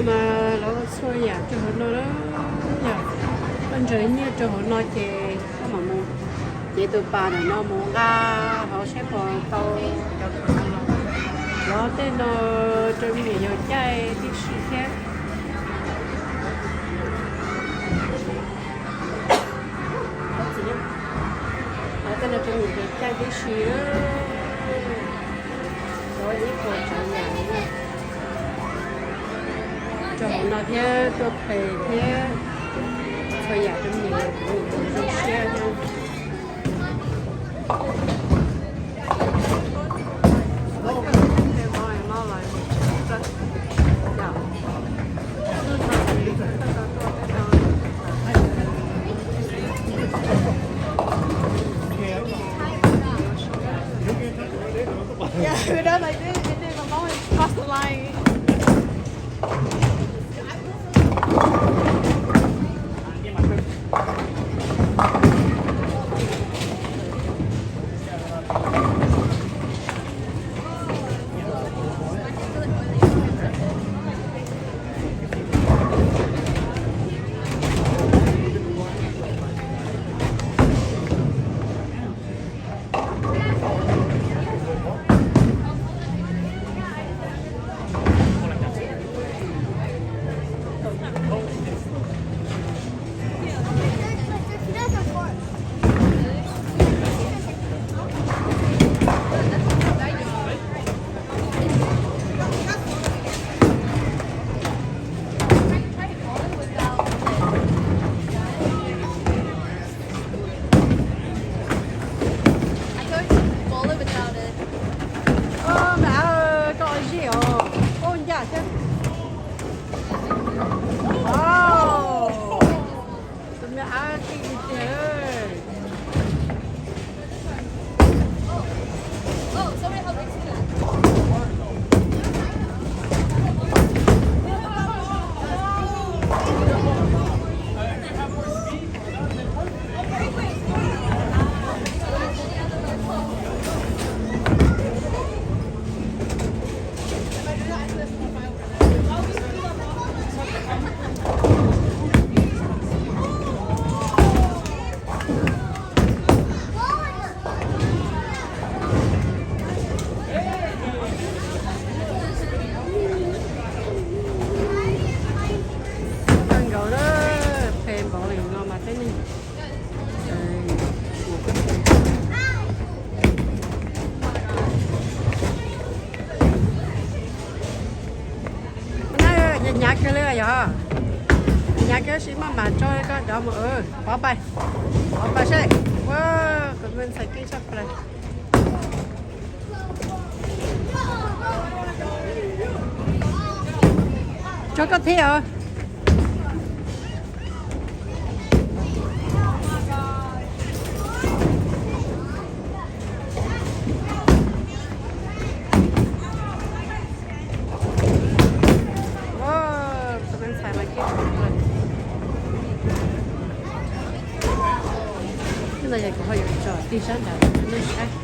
Mas lawv ua txhua yam rau hauv no na, yog koj ntshaw nyiaj rau hauv no ces koj mam mus cev tus pas ntawm no mus nqa hauv saib puas tau cov khav no los. Lawv tej no rau me nyuam yaus caij tib si thiab. Lawv tej no rau me nyuam yaus caij tib si. Lawv ib puas tsav yam rau hauv no thiab, tuaj ples thiab, txhua yam rau me nyuam yaus zoo siab thiab. Yeah, we done like this, and then my mom would cross the line. Oj, me av, koj ua zim os. Ua ncaj thiab. Wow, tus me av tij tiag. Kawg nkaus na, phem npaum li no mas peb neeg Hnyav kawg li yog, hnyav kawg tab sis maj mam tso koj cov mus, pov pais, pov pais seb. Ua, kuv me ntxhais keej tshaj plaws. Tso koj thiab os. Ua, tus me ntxhais mas keej tshaj plaws. Ntawm no yog kuv ho yuav tso tig sab nrad nej saib.